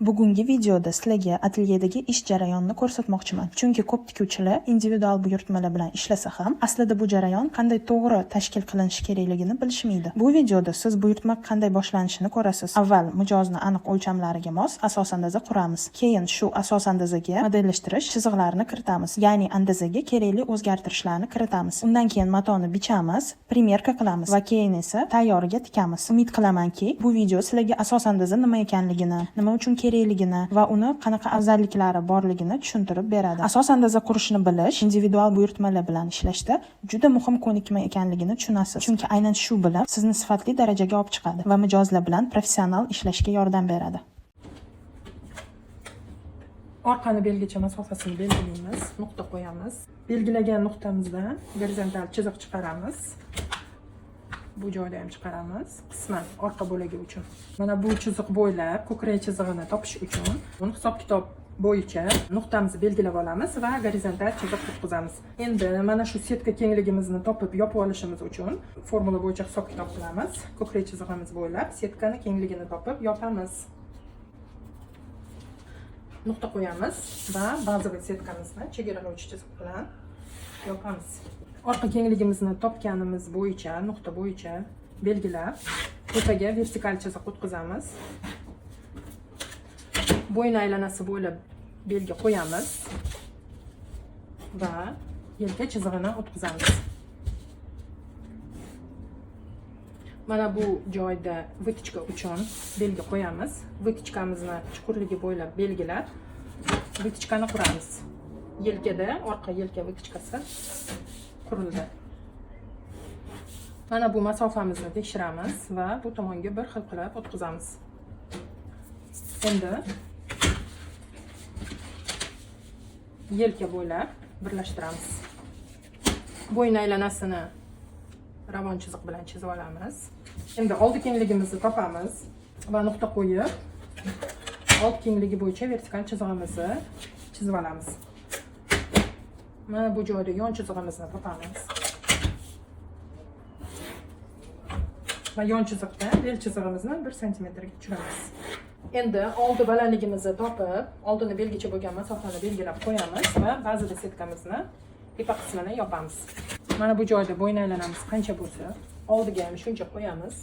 Bugungi videoda sizlarga atelyedagi ish jarayonini ko'rsatmoqchiman. Chunki ko'p tikuvchilar individual buyurtmalar bilan ishlasa ham, aslida bu jarayon qanday to'g'ri tashkil qilinishi kerakligini bilishmaydi. Bu videoda siz buyurtma qanday boshlanishini ko'rasiz. Avval mijozni aniq o'lchamlariga mos asos andaza quramiz. Keyin shu asos andazaga modellashtirish chiziqlarini kiritamiz. Ya'ni andazaga kerakli o'zgartirishlarni kiritamiz. Undan keyin matoni bichamiz, примерка qilamiz va keyin esa tayyoriga tikamiz. Umid qilamanki, bu video sizlarga asos andaza nima ekanligini, nima uchun kerakligini va uni qanaqa afzalliklari borligini tushuntirib beradi. Asos andaza qurishni bilish individual buyurtmalar bilan ishlashda juda muhim ko'nikma ekanligini tushunasiz. Chunki aynan shu bilim sizni sifatli darajaga olib chiqadi va mijozlar bilan professional ishlashga yordam beradi. Orqani belgacha masofasini belgilaymiz, nuqta qo'yamiz. Belgilagan nuqtamizdan gorizontal chiziq chiqaramiz. Bu joyda ham chiqaramiz, qisman orqa bo'lagi uchun. Mana bu chiziq bo'ylab ko'krak chizig'ini topish uchun buni hisob-kitob bo'yicha nuqtamizni belgilab olamiz va gorizontal chiziq o'tkazamiz. Endi mana shu setka kengligimizni topib yopib olishimiz uchun formula bo'yicha hisob-kitob qilamiz. Ko'krak chizig'imiz bo'ylab setkani kengligini topib yopamiz. Nuqta qo'yamiz va bazaviy setkamizni chegaralovchi chiziq bilan yopamiz. Orqa kengligimizni topganimiz bo'yicha nuqta bo'yicha belgilab tepaga vertikal chiziq o'tkazamiz. Bo'yin aylanasi bo'ylab belgi qo'yamiz va yelka chizig'ini o'tkazamiz. Mana bu joyda выточка uchun belgi qo'yamiz. Выточка mizni chuqurligi bo'ylab belgilab выточка ni quramiz. Yelkada orqa yelka выточка si qurildi. Mana bu masofamizni tekshiramiz va bu tomonga bir xil qilib o'tkazamiz. Endi yelka bo'ylab birlashtiramiz. Bo'yin aylanasini ravon chiziq bilan chizib olamiz. Endi oldi kengligimizni topamiz va nuqta qo'yib old kengligi bo'yicha vertikal chizig'imizni chizib olamiz. Mana bu joyda yon chizig'imizni topamiz. Va yon chiziqdan bel chizig'imizni 1 santimetrga tushiramiz. Endi oldi balandligimizni topib, oldini belgacha bo'lgan masofani belgilab qo'yamiz va ba'zida setkamizni tepa qismini yopamiz. Mana bu joyda bo'yin aylanamiz qancha bo'lsa, oldiga ham shuncha qo'yamiz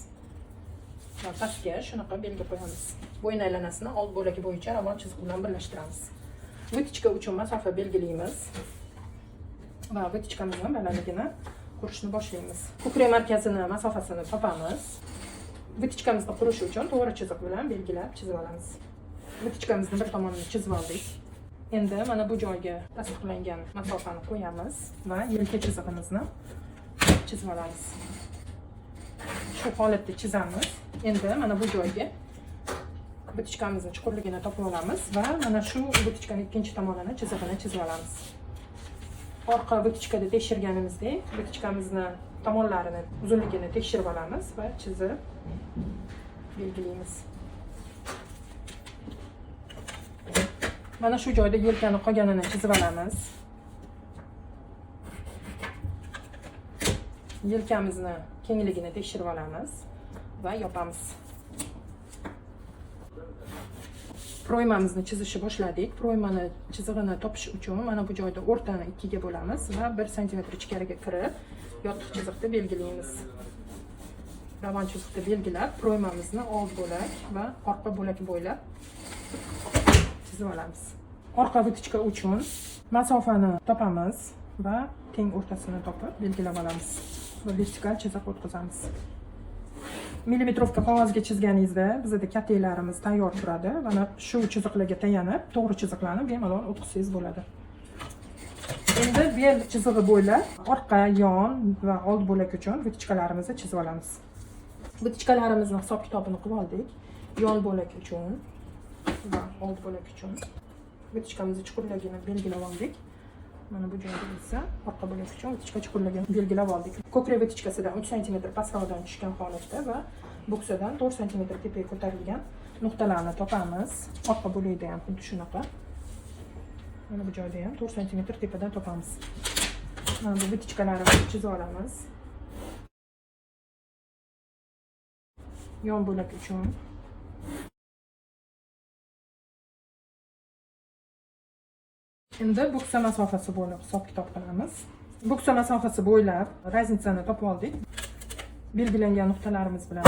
va pastga shunaqa belgi qo'yamiz. Bo'yin aylanasini old bo'lagi bo'yicha ravon chiziq bilan birlashtiramiz. Выточка uchun masofa belgilaymiz va выточка mizni balandligini qurishni boshlaymiz. Ko'krak markazini masofasini topamiz. Выточка mizni qurish uchun to'g'ri chiziq bilan belgilab chizib olamiz. Выточка mizni bir tomonini chizib oldik. Endi mana bu joyga tasdiqlangan masofani qo'yamiz va yelka chizig'imizni chizib olamiz. Shu holatda chizamiz. Endi mana bu joyga выточка mizni chuqurligini topib olamiz va mana shu выточка ning ikkinchi tomonini chizig'ini chizib olamiz. Orqa выточка da tekshirganimizdek, выточка mizni tomonlarini uzunligini tekshirib olamiz va chizib belgilaymiz. Mana shu joyda yelkani qolganini chizib olamiz. Yelkamizni kengligini tekshirib olamiz va yopamiz. Proymamizni chizishni boshladik. Proymani chizig'ini topish uchun mana bu joyda o'rtani ikkiga bo'lamiz va 1 santimetr ichkariga kirib yotiq chiziqda belgilaymiz. Ravon chiziqda belgilab proymamizni old bo'lak va orqa bo'lak bo'ylab chizib olamiz. Orqa выточка uchun masofani topamiz va teng o'rtasini topib belgilab olamiz va vertikal chiziq o'tkazamiz. Millimetrovka qog'ozga chizganingizda bizada kataklarimiz tayyor turadi. Mana shu chiziqlarga tayanib to'g'ri chiziqlarni bemalol o'tkazsangiz bo'ladi. Endi bel chizig'i bo'ylab orqa, yon va old bo'lak uchun выточка larimizni chizib olamiz. Выточка larimizni hisob-kitobini qilib oldik. Yon bo'lak uchun va old bo'lak uchun выточка mizni chuqurligini belgilab oldik. Mana bu joyda esa orqa bo'lak uchun выточка chuqurligini belgilab oldik. Ko'krak выточка sidan 3 santimetr pastroqdan tushgan holatda va bo'ksadan 4 santimetr tepaga ko'tarilgan nuqtalarni topamiz. Orqa bo'lakda ham xuddi shunaqa. Mana bu joyda ham 4 santimetr tepadan topamiz. Mana bu выточка larimizni chizib olamiz. Yon bo'lak uchun Endi buksa masofasi bo'ylab hisob kitob qilamiz. Buksa masofasi bo'ylab разница ni topib oldik. Belgilangan nuqtalarimiz bilan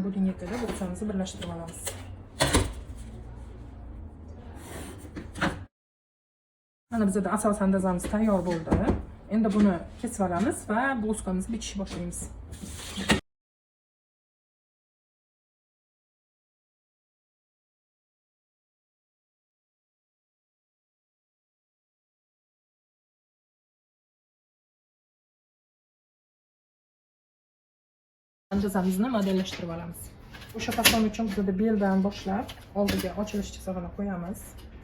bu линейка da buksamizni birlashtirib olamiz. Mana bizada asos andazamiz tayyor bo'ldi. Endi buni kesib olamiz va bluzkamizni bichishni boshlaymiz. Andazamizni modellashtirib olamiz. O'sha fason uchun bizada beldan boshlab oldiga ochilish chizig'ini qo'yamiz,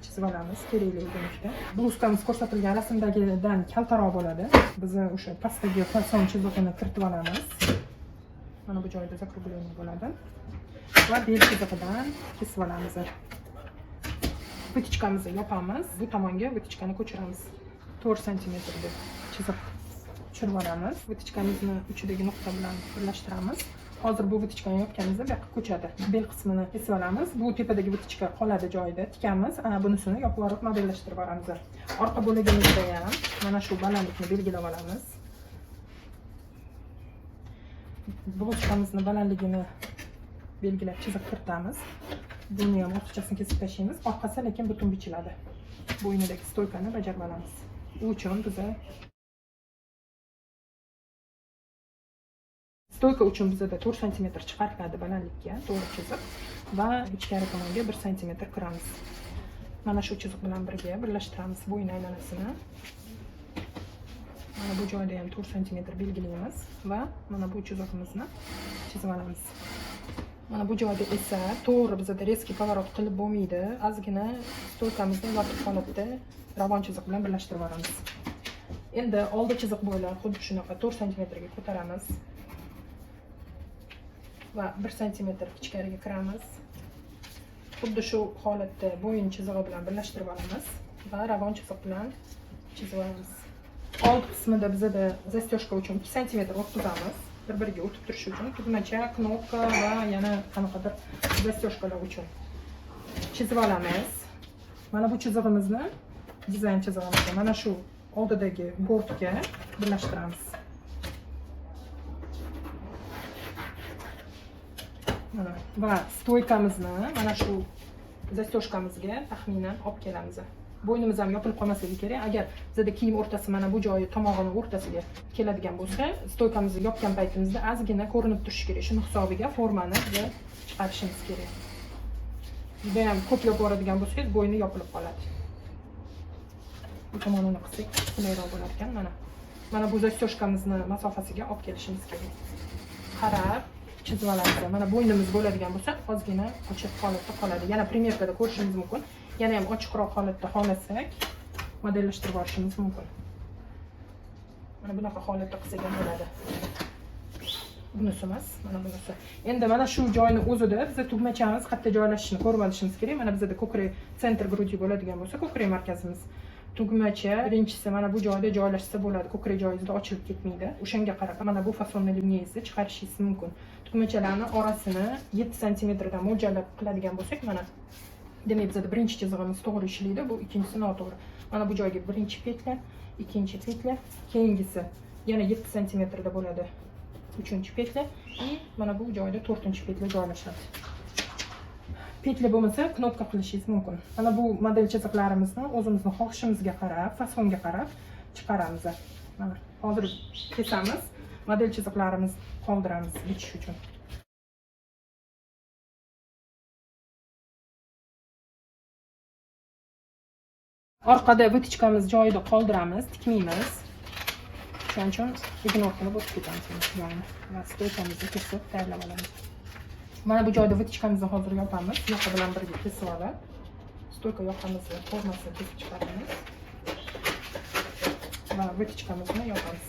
chizib olamiz kerakli ugunlikda. Bluzkamiz ko'rsatilgan rasmdagidan kaltaroq bo'ladi. Biz o'sha pastdagi fason chizig'ini kiritib olamiz. Mana bu joyda закругление bo'ladi. Va bel chizig'idan kesib olamiz. Вытачка mizni yopamiz. Bu tomonga вытачка ni ko'chiramiz. 4 santimetrda chiziq tushirib olamiz. Вытачка mizni uchidagi nuqta bilan birlashtiramiz. Hozir bu вытачка ni yopganimizda bu yoqqa ko'chadi. Bel qismini kesib olamiz. Bu tepadagi вытачка qoladi joyida, tikamiz. Ana bunisini yopib yorib modellashtirib boramiz. Orqa bo'lagimizda ham mana shu balandlikni belgilab olamiz. Bluzkamizni balandligini belgilab chiziq kiritamiz. Buni ham ortiqchasini kesib tashlaymiz. Orqasi lekin butun bichiladi. Bo'ynidagi стойка ni bajarib olamiz. U uchun biza стойка uchun bizada 4 santimetr chiqariladi balandlikka, to'g'ri chiziq va ichkari tomonga 1 santimetr kiramiz. Mana shu chiziq bilan birga birlashtiramiz bo'yin aylanasini. Mana bu joyda ham 4 santimetr belgilaymiz va mana bu chizig'imizni chizib olamiz. Mana bu joyda esa to'g'ri bizada резкий поворот qilib bo'lmaydi. Ozgina стойка mizni yopiq holatda ravon chiziq bilan birlashtirib olamiz. Endi oldi chiziq bo'ylab xuddi shunaqa 4 santimetrga ko'taramiz. Va 1 santimetr ichkariga kiramiz. Xuddi shu holatda bo'yin chizig'i bilan birlashtirib olamiz va ravon chiziq bilan chizib olamiz. Old qismida bizada застежка uchun 2 santimetr o'tkazamiz. Bir-biriga o'tib turishi uchun tugmacha, knopka va yana qanaqadir застежка lar uchun chizib olamiz. Mana bu chizig'imizni, dizayn chizig'imizni mana shu oldidagi bortga birlashtiramiz. Mana va стойка mizni mana shu застежка mizga taxminan olib kelamiz. Bo'ynimiz ham yopilib qolmasligi kerak. Agar bizada kiyim o'rtasi mana bu joyi tomog'ini o'rtasiga keladigan bo'lsa, стойка mizni yopgan paytimizda ozgina ko'rinib turishi kerak. Shuni hisobiga formani biz chiqarishimiz kerak. Juda ham ko'p yopib yuboradigan bo'lsangiz, bo'yni yopilib qoladi. Bu tomonini qilsak qulayroq bo'lar ekan. Mana. Mana bu застежка mizni masofasiga olib kelishimiz kerak. Qarab chizib olamiz. Mana bo'ynimiz bo'ladigan bo'lsa, ozgina ochiq holatda qoladi. Yana примерка da ko'rishimiz mumkin. Yana ham ochiqroq holatda xohlasak, modellashtirib olishimiz mumkin. Mana bunaqa holatda qilsak ham bo'ladi. Bunisi emas, mana bunisi. Endi mana shu joyni o'zida biz tugmachamiz qayerda joylashishini ko'rib olishimiz kerak. Mana bizda ko'krak центр груди bo'ladigan bo'lsa, ko'krak markazimiz tugmacha birinchisi mana bu joyda joylashsa bo'ladi. Ko'krak joyingizda ochilib ketmaydi. O'shanga qarab mana bu fasonni liniyangizni chiqarishingiz mumkin. Tugmachalarni orasini 7 santimetrdan mo'ljallab qiladigan bo'lsak, mana demak bizda birinchi chizig'imiz to'g'ri ishlaydi, bu ikkinchisi noto'g'ri. Mana bu joyga birinchi петля, ikkinchi петля, keyingisi yana 7 santimetrda bo'ladi. Uchinchi петля и mana bu joyda to'rtinchi петля joylashadi. Петля bo'lmasa knopka qilishingiz mumkin. Mana bu model chiziqlarimizni o'zimizni xohishimizga qarab, fasonga qarab chiqaramiz. Mana hozir kesamiz, model chiziqlarimizni qoldiramiz bichish uchun. Orqada вытачка miz joyida qoldiramiz, tikmaymiz. Shuning uchun игнор qilib o'tib ketamiz buni joyini. Va стойка mizni kesib tayyorlab olamiz. Mana bu joyda вытачка mizni hozir yopamiz, yoqa bilan birga kesib olib, стойка yoqamizni formasini kesib chiqaramiz. Va вытачка mizni yopamiz.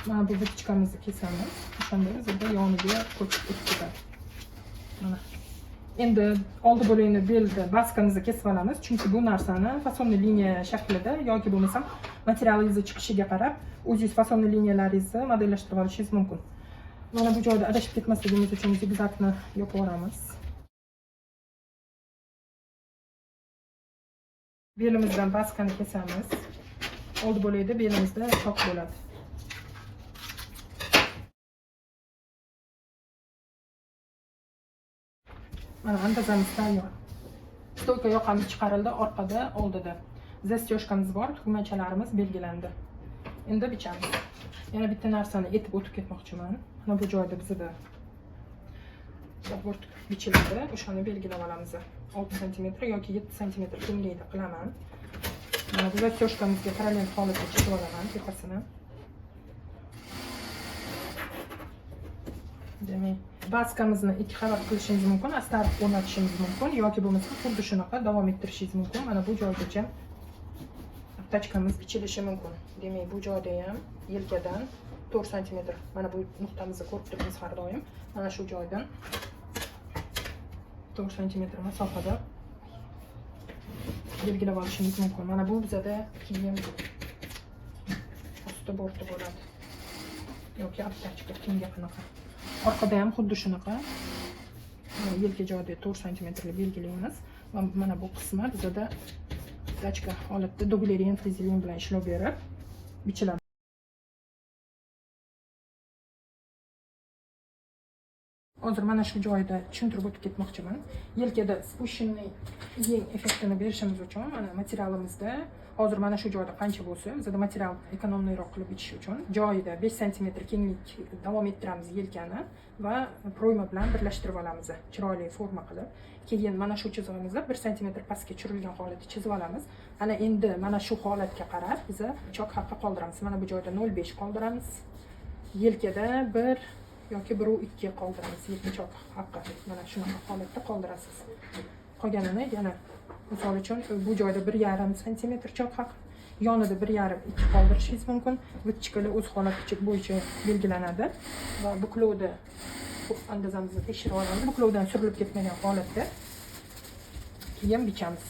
Mana bu вытачка mizni kesamiz. O'shanda bizda yoniga ko'chib o'tib ketadi. Mana. Endi oldi bo'lagini belda баска mizni kesib olamiz, chunki bu narsani fasonli liniya shaklida yoki bo'lmasam materialingizni chiqishiga qarab o'zingiz fasonli liniyalaringizni modellashtirib olishingiz mumkin. Mana bu joyda adashib ketmasligimiz uchun zigzagni yopib yuboramiz. Belimizdan baskani kesamiz. Oldi bo'lagida belimizda chok bo'ladi. Mana andazamiz tayyor. Stoyka yoqamiz chiqarildi, orqada, oldida. Застежкamiz bor, tugmachalarimiz belgilandi. Endi bichamiz. Yana bitta narsani aytib o'tib ketmoqchiman. Mana bu joyda bizda bort bichiladi, o'shani belgilab olamiz. 6 santimetr yoki 7 santimetr kenglikda qilaman. Mana bu застежкамizga parallel holatda chizib olaman tepasini. Demak, baskamizni 2 qavat qilishimiz mumkin, astarib o'rnatishimiz mumkin yoki bo'lmasa xuddi shunaqa davom ettirishingiz mumkin. Mana bu joygacha tachkamiz bichilishi mumkin. Demak, bu joyda ham yelkadan 4 santimetr, mana bu nuqtamizni ko'rib turibmiz har doim. Mana shu joydan 4 santimetr masofada belgilab olishimiz mumkin. Mana bu bizada kiyim osti borti bo'ladi yoki aptachka, kimga qanaqa. Orqada ham xuddi shunaqa yelka joyida 4 santimetrli belgilaymiz va mana bu qismi bizada aptachka holatda dublerин flizelin bilan ishlov berib bichiladi. Hozir mana shu joyda tushuntirib o'tib ketmoqchiman. Yelkada спущенный yeng effektini berishimiz uchun mana materialimizda hozir mana shu joyda qancha bo'lsa, bizada material ekonomiyroq qilib bichish uchun joyida 5 santimetr kenglik davom ettiramiz yelkani va пройма bilan birlashtirib olamiz, chiroyli forma qilib. Keyin mana shu chizig'imizni 1 santimetr pastga tushirilgan holatda chizib olamiz. Ana endi mana shu holatga qarab biz chok haqi qoldiramiz. Mana bu joyda 0,5 qoldiramiz. Yelkada 1 yoki 1,2 qoldiramiz yelka chok haqi. Mana shunaqa holatda qoldirasiz. Qolganini yana misol uchun bu joyda 1,5 santimetr chok haqi, yonida 1,5-2 qoldirishingiz mumkin. Вытачкаlar o'z holati bo'yicha belgilanadi va buklovda andazamizni tekshirib olamiz. Buklovdan surilib ketmagan holatda keyin bichamiz.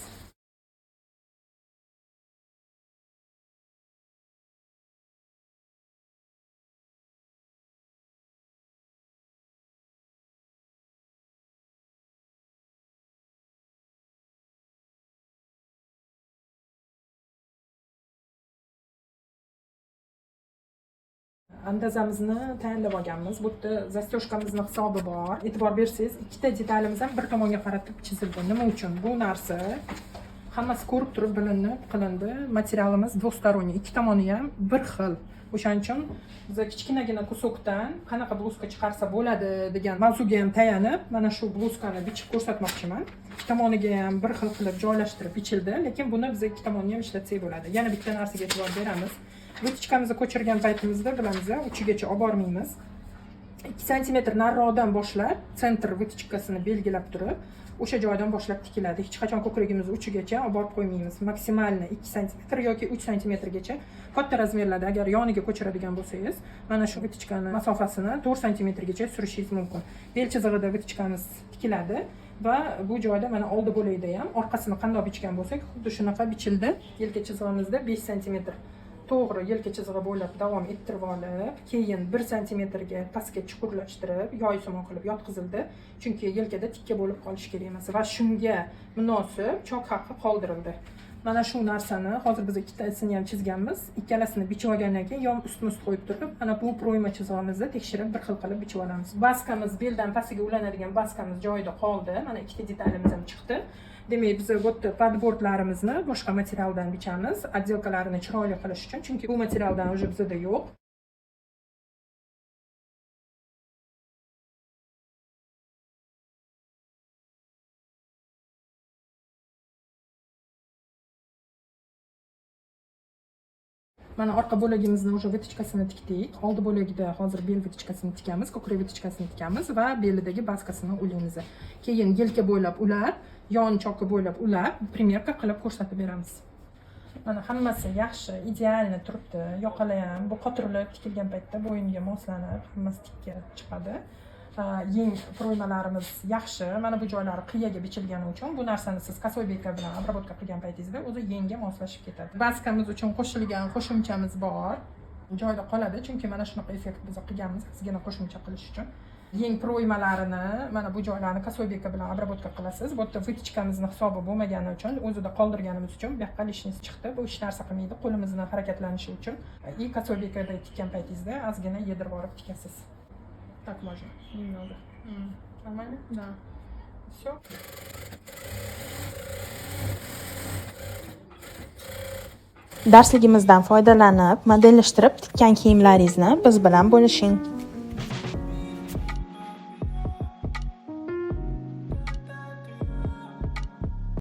Andazamizni tayyorlab olganmiz. Bu yerda застежкamizni hisobi bor. E'tibor bersangiz, ikkita detalimiz ham bir tomonga qaratib chizildi. Nima uchun? Bu narsa hammasi ko'rib turib bilinib qilindi. Materialimiz двусторонний, ikki tomoni ham bir xil. O'shaning uchun biz kichkinagina kusokdan qanaqa bluzka chiqarsa bo'ladi degan mavzuga ham tayanib, mana shu bluzkani bichib ko'rsatmoqchiman. Ikki tomoniga ham bir xil qilib joylashtirib bichildi, lekin buni biz ikki tomonni ham ishlatsak bo'ladi. Yana bitta narsaga e'tibor beramiz. Вытачкamizni ko'chirgan paytimizda bilamiz, uchigacha olib bormaymiz. 2 santimetr nariroqdan boshlab, центр вытачкасini belgilab turib, o'sha joydan boshlab tikiladi. Hech qachon ko'kragimiz uchigacha olib borib qo'ymaymiz. Maksimalni 2 santimetr yoki 3 santimetrgacha katta razmerlarda agar yoniga ko'chiradigan bo'lsangiz, mana shu вытачкani masofasini 4 santimetrgacha surishingiz mumkin. Bel chizig'ida вытачкamiz tikiladi va bu joyda mana oldi bo'lagida ham orqasini qandoq bichgan bo'lsak, xuddi shunaqa bichildi. Yelka chizig'imizda 5 santimetr to'g'ri yelka chizig'i bo'ylab davom ettirib olib, keyin 1 santimetrga pastga chuqurlashtirib, yoysimon qilib yotqizildi. Chunki yelkada tikka bo'lib qolishi kerak emas va shunga munosib chok haqi qoldirildi. Mana shu narsani hozir biz ikkitasini ham chizganmiz. Ikkalasini bichib olgandan keyin yon ustma-ust qo'yib turib, mana bu пройма chizig'imizni tekshirib bir xil qilib bichib olamiz. Baskamiz beldan pastiga ulanadigan baskamiz joyida qoldi. Mana ikkita detalimiz ham chiqdi. Demak, biz bu yerda подбортlarimizni boshqa materialdan bichamiz, отделкalarini chiroyli qilish uchun, chunki bu materialdan уже bizada yo'q. Mana orqa bo'lagimizni уже вытачкасini tikdik. Oldi bo'lagida hozir bel вытачкасini tikamiz, ko'krak вытачкасini tikamiz va belidagi baskasini ulaymiz. Keyin yelka bo'ylab ulab, yon choki bo'ylab ulab, примерка qilib ko'rsatib beramiz. Mana hammasi yaxshi, идеально turibdi. Yoqalar ham bu qotirilib tikilgan paytda bo'yinga moslanib, hammasi tikka chiqadi. Yeng проймаlarimiz yaxshi. Mana bu joylari qiyaga bichilgani uchun bu narsani siz косой бейка bilan обработка qilgan paytingizda o'zi yengga moslashib ketadi. Baskamiz uchun qo'shilgan qo'shimchamiz bor. Joyida qoladi, chunki mana shunaqa effekt biz qilganmiz, ozgina qo'shimcha qilish uchun. Yeng пройма larini, mana bu joylarni косой бейка bilan обработка qilasiz. Bu yerda вытачка mizni hisobi bo'lmagani uchun, o'zida qoldirganimiz uchun bu yoqqa лишний chiqdi. Bu hech narsa qilmaydi, qo'limizni harakatlanishi uchun. И косой бейка da tikkan paytingizda ozgina yedirib yuborib tikasiz. Так можно немного. Нормально? Да. Все. Darsligimizdan foydalanib, modellashtirib tikkan kiyimlaringizni biz bilan bo'lishing.